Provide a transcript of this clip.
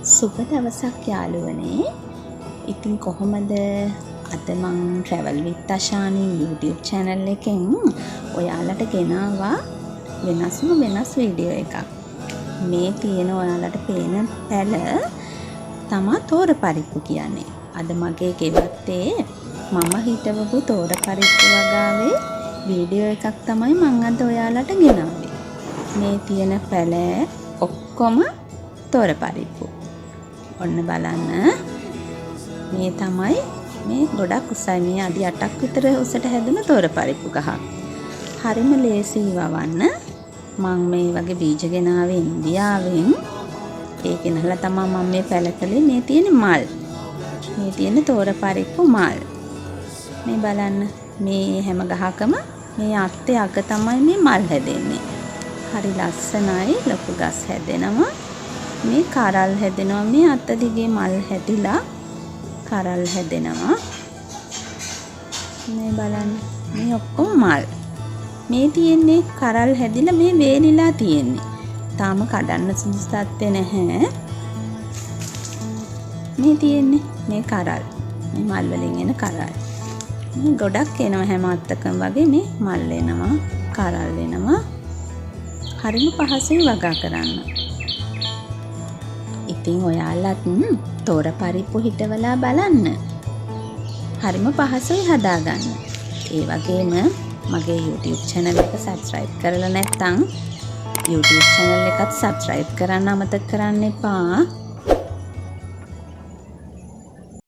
සුබ දවසක් යාළුවනේ. ඉතින් කොහොමද, අද මං Travel with Ashani YouTube channel එකෙන් ඔයාලට ගෙනාවා වෙනස්ම වෙනස් වීඩියෝ එකක්. මේ තියෙන ඔයාලට පේන පැල තමා තෝර පරිප්පු කියන්නේ. අද මගේ ගෙවත්තේ මම හිටවපු තෝර පරිප්පු වගාවේ වීඩියෝ එකක් තමයි මං අද ඔයාලට ගෙනාවේ. මේ තියෙන පැල ඔක්කොම තෝර පරිප්පු. ඔන්න බලන්න, මේ තමයි. මේ ගොඩක් උසයි. මේ අඩි 8ක් විතර උසට හැදුන තෝර පරිප්පු ගහක්. හරිම ලේසියි වවන්න. මං මේ වගේ බීජ ගෙනාවේ ඉන්දියාවෙන්. ඒ ගෙනහලා තමා මම මේ පැල කළේ. මේ තියෙන මල්. මේ තියෙන තෝර පරිප්පු මල්. මේ බලන්න, මේ හැම ගහකම මේ අත්තේ අග තමයි මේ මල් හැදෙන්නේ. හරි ලස්සනයි. ලොකු ගස් හැදෙනවා. මේ කරල් හැදෙනවා. මේ අත දිගේ මල් හැදිලා කරල් හැදෙනවා. මේ බලන්න, මේ ඔක්කොම මල්. මේ තියෙන්නේ කරල් හැදිලා මේ වේලිලා තියෙන්නේ. තාම කඩන්න සුදුසු තත්ත්වේ නැහැ. මේ තියෙන්නේ මේ කරල්. මේ මල් වලින් එන කරල්. මේ ගොඩක් එනවා. හැම අත්තකම වගේ මේ මල් එනවා, කරල් එනවා. හරිම පහසුයි වගා කරන්න. ඉතින් ඔයාලත් තෝර පරිප්පු හිටවලා බලන්න. හරිම පහසුයි හදාගන්න. ඒ වගේම මගේ YouTube channel එක subscribe කරලා නැත්නම් YouTube channel එකත් subscribe කරන්න අමතක කරන්න එපා.